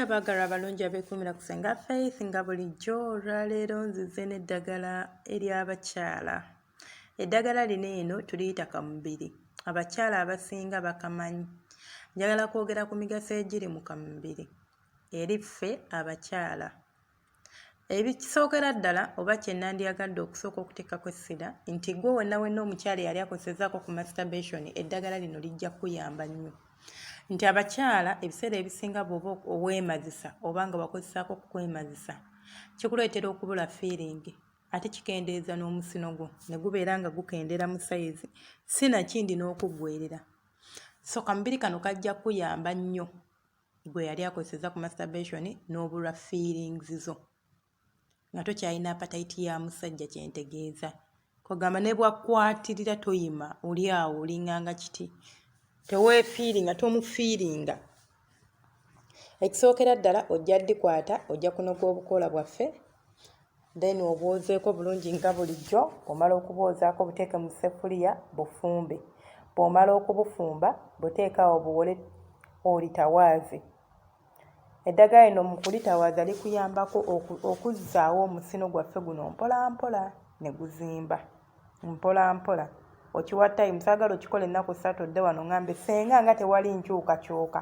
Mutya abaagalwa abalungi abeekuumira ku Ssenga Faith? Nga bulijjo, olwaleero nzize n'eddagala ery'abakyala. Eddagala lino eno tuliyita kamubiri. Abakyala abasinga bakamanyi. Njagala kwogera ku migaso egiri mu kamubiri eri ffe abakyala. Ebisookera ddala oba kye nandyagadde okusooka okuteekako essira nti ggwe wenna wenna omukyala eyali akozesaako ku masturbation, eddagala lino lijja kukuyamba nnyo. Nti abakyala ebiseera ebisinga bw'oba oweemazisa oba nga wakozesaako ku kwemazisa, kikuleetera okubula feeling, ate kikendeeza n'omusino gwo ne gubeera nga gukendeera mu sayizi, si nakindi n'okuggweerera. So kamubiri kano kajja kukuyamba nnyo gwe yali akozesezza ku masturbation n'obulwa feelings zo nga tokyalina appetite ya musajja. Kyentegeeza kugamba ne bwakwatirira toyima, oli awo olinganga kiti, teweefiiringa, tomufiiringa. Ekisookera ddala, ojja ddikwata, ojja kunoga obukoola bwaffe, then obwozeeko bulungi nga bulijjo. Omala okubwozaako, buteeke mu ssefuliya bufumbe. Bw'omala okubufumba, buteeke awo buwole, olitawaaze. Eddagala lino mu kulitawaaza likuyambako okuzzaawo omusino gwaffe guno mpola mpola ne guzimba mpola mpola. Okiwa time, saagala okikola ennaku 3 odde wano ŋŋambe, "Senga, nga tewali nkyukakyuka."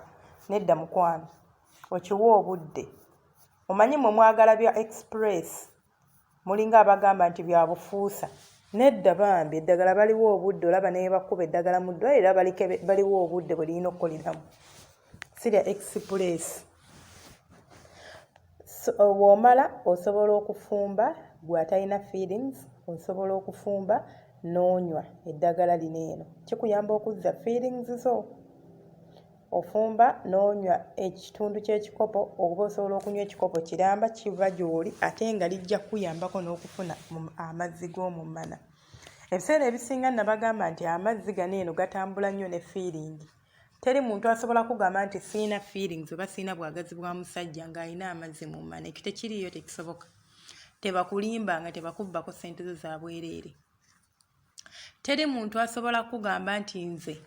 Nedda mukwano, okiwa obudde. Omanyi mmwe mwagala bya express, mulinga abagamba nti bya bufuusa. Nedda bambi, eddagala baliwo obudde. Olaba naye bakuba eddagala mu ddwaliro era baliwo obudde bwe lirina okukoleramu, si lya express. So, bw'omala osobola okufumba, gwe atalina feelings osobola okufumba n'onywa eddagala lino eno. Kikuyamba okuzza feelings zo. Ofumba n'onywa ekitundu ky'ekikopo oba osobola okunywa ekikopo kiramba, kiva gy'oli, ate nga lijja kukuyambako n'okufuna amazzi g'omummana. Ebiseera ebisinga nabagamba nti amazzi gano eno gatambula nnyo ne feeling. Teri muntu asobola kugamba nti siina feelings oba siina bwagazi bwa musajja ng'alina amazzi mu mmana. Ekyo tekiriiyo, tekisoboka. Tebakulimba nga tebakubbako ssente zo za bwereere. Teri muntu asobola kugamba nti nze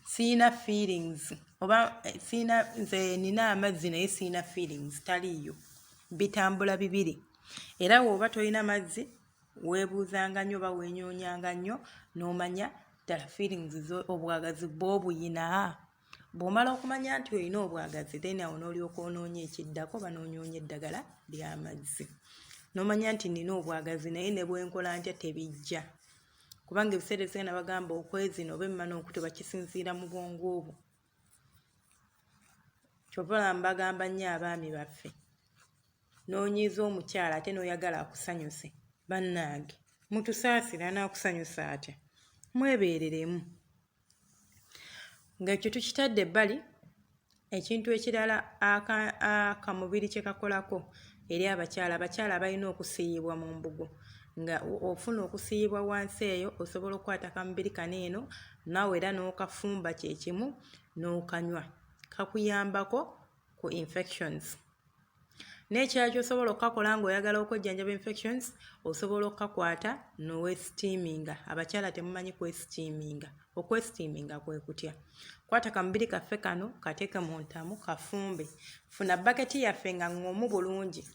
siina feelings oba siina, nze nina amazzi naye siina feelings, taliiyo. Bitambula bibiri. Era bw'oba tolina mazzi, weebuuzanga nnyo oba weenyoonyanga nnyo n'omanya ddala feelings zo, obwagazi bw'obuyina. Bw'omala okumanya nti olina obwagazi, then awo n'olyoka onoonya ekiddako oba n'onyoonya eddagala ly'amazzi n'omanya nti nina obwagazi naye ne bwe nkola ntya tebijja, kubanga ebiseera ebisinga nabagamba okwezina oba emmana okutuba kisinziira mu bwongo obwo. Kyova olaba mbagamba nnyo abaami baffe, n'onyiiza omukyala ate n'oyagala akusanyuse. Bannange, mutusaasire, anaakusanyusa atya? Mwebeereremu. Ng'ekyo tukitadde ebbali, ekintu ekirala akamubiri kye kakolako eri abakyala, abakyala abalina okusiiyibwa mu mbugo, nga ofuna okusiiyibwa wansi eyo, osobola okukwata kamubiri kano eno naawe era n'okafumba kye kimu n'okanywa. Kakuyambako ku infections. N'ekirala ky'osobola okukakola ng'oyagala okwejjanjaba infections, osobola okukakwata n'owesteaminga. Abakyala temumanyi kwesteaminga? Okwesteaminga kwe kutya? Kwata kamubiri kaffe kano, kateeke mu ntamu, kafumbe. Funa baketi yaffe nga ŋŋomu bulungi.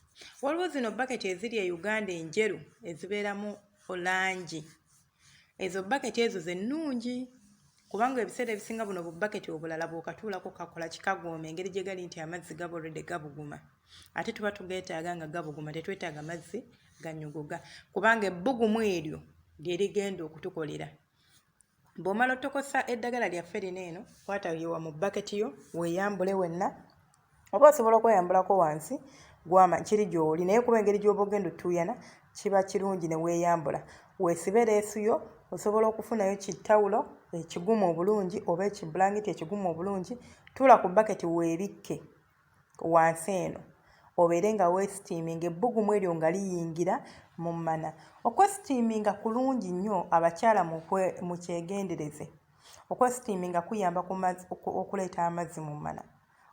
Waliwo zino baketi eziri e Uganda enjeru ezibeeramu langi. Ezo baketi ezo ze nnungi, kubanga ebiseera ebisinga buno bubaketi obulala bw'okatuulako kakola kikagooma engeri gye gali nti amazzi gaba already gabuguma, ate tuba tugeetaaga nga gabuguma, tetwetaaga mazzi ganyogoga, kubanga ebbugumu eryo lye ligenda okutukolera. Bw'omala otokosa eddagala lyaffe lino eno, kwata yiwa mu baketi yo, weeyambule wenna, oba osobola okweyambulako wansi gwama kiri gy'oli, naye kuba engeri gy'oba ogenda otuuyana kiba kirungi ne weeyambula. Weesibe leesu yo, osobola okufunayo kittawulo ekigumu obulungi oba ekibulangiti ekigumu obulungi. Tuula ku baketi, weebikke wansi eno, obeere nga weesitiiminga, ebbugumu eryo nga liyingira mu mmana. Okwesitiiminga kulungi nnyo, abakyala mukyegendereze. Okwesitiiminga kuyamba okuleeta amazzi mu mmana.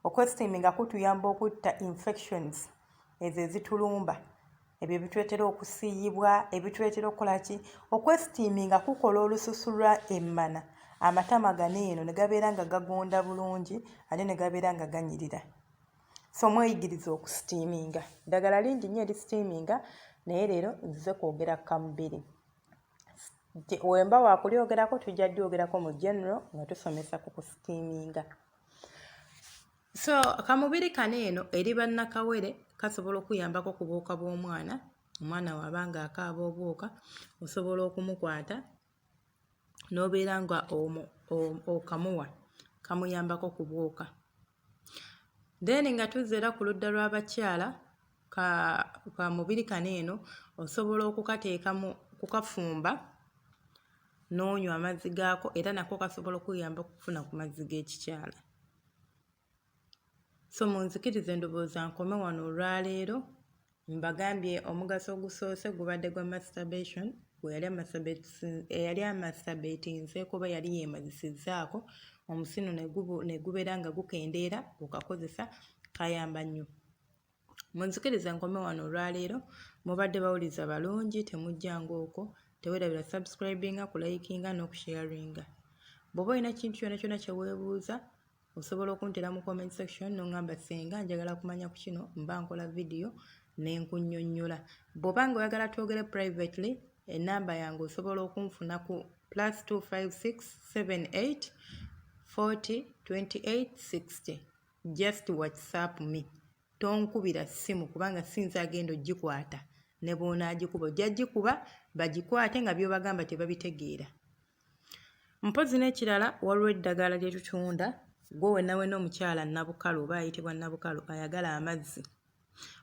Okwesitiiminga kutuyamba okutta infections ezo ezitulumba, ebyo ebituleetera okusiiyibwa, ebituleetera okukola ki. Okwesitiiminga kukola olususu lwa emmana, amatama gano eno ne gabeera nga gagonda bulungi ate ne gabeera nga ganyirira. So mweyigiriza okusitiiminga. Eddagala lingi nnyo erisitiiminga, naye leero nzize kwogera ku kamubiri. Wemba wakulyogerako tujja lyogerako mu general nga tusomesa ku kusitiiminga. So kamubiri kano eno eri bannakawere kasobola okuyambako ku bwoka bw'omwana. Omwana waba nga akaaba obwoka, osobola okumukwata n'obeera nga okamuwa, kamuyambako ku bwoka. Then nga tuzza era ku ludda lw'abakyala, kamubiri kano eno osobola okukateeka mu kukafumba n'onywa amazzi gaako, era nako kasobola okuyamba okufuna ku mazzi g'ekikyala. So munzikirize ndowooza nkome wano olwaleero. Mbagambye omugaso ogusoose gubadde gwa masturbation, gwe eyali amasturbatinzeeko oba yali yeemazisizzaako omusino ne gubeera nga gukendeera, okakozesa kayamba nnyo. Munzikirize nkome wano olwaleero. Mubadde bawuliza balungi, temujjanga okwo. Teweerabira subscribinga, kulikinga n'okusharinga. Bw'oba olina kintu kyonna kyonna kye weebuuza, osobola okuntera mu comment section n'oŋŋamba, "Ssenga, njagala kumanya ku kino," mba nkola vidiyo ne nkunnyonnyola. Bw'oba nga oyagala twogere privately, ennamba yange osobola okunfuna ku +256 78 40 28 60. Just WhatsApp me, tonkubira ssimu kubanga si nze agenda ogikwata. Ne bw'onaagikuba ojja gikuba bagikwate nga by'obagamba tebabitegeera. Mpozzi n'ekirala, waliwo eddagala lye tutunda. Gwe wenna wenna omukyala nabukalu oba ayitibwa nabukalu ayagala amazzi,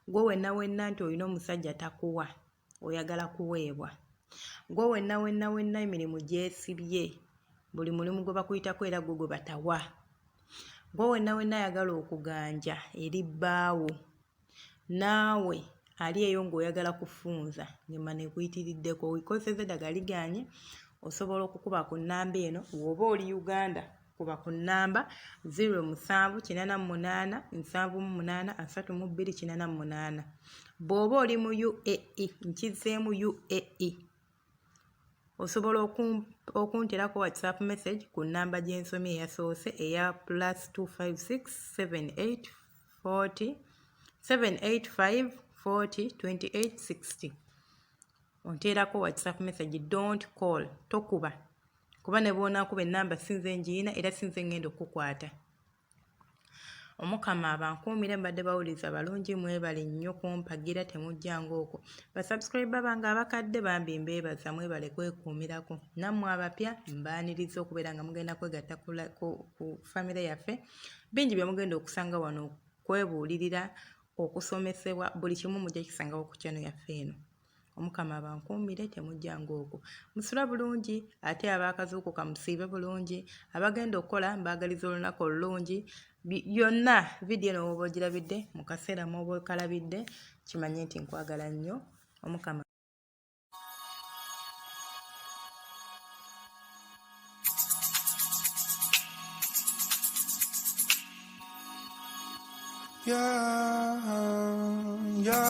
gwe wenna wenna nti olina omusajja takuwa, oyagala kuweebwa, gwe wenna wenna wenna emirimu gyesibye, buli mulimu gwe bakuyitako era gwe gwe batawa, gwe wenna wenna ayagala okuganja eri bbaawo, naawe ali eyo ng'oyagala kufunza ng'emmana ekuyitiriddeko, okozesezza eddagala ligaanye, osobola okukuba ku nnamba eno. Bw'oba oli Uganda, kuba ku nnamba 0788 78 32 88. Bw'oba oli mu UAE, nkizzeemu, UAE, osobola okunterako WhatsApp message ku nnamba gy'ensomye eyasoose eya +256 78 40 785 40 28 60. Onteerako WhatsApp message, don't call, tokuba, kuba ne bw'onaakuba ennamba sinze ngiyina era sinze ngenda okukukwata. Omukama abankuumire. Mbadde bawuliza balungi, mwebale nnyo kumpagira, temujjanga okwo. Basubscriber bange abakadde bambi mbeebaza, mwebale kwekuumirako. Nammwe abapya mbaaniriza okubeera nga mugenda kwegatta ku famire yaffe. Bingi bye mugenda okusanga wano, kwebuulirira, okusomesebwa, buli kimu mujja kisangawo ku channel yaffe eno. Omukama abankuumire, temujjanga okwo. Musula bulungi, ate abaakazuukuka musiibe bulungi. Abagenda okukola mbaagaliza olunaku olulungi. Yonna vidiyo eno woba ogirabidde mu kaseera mw'oba okalabidde, kimanye nti nkwagala nnyo. Omukama Yeah.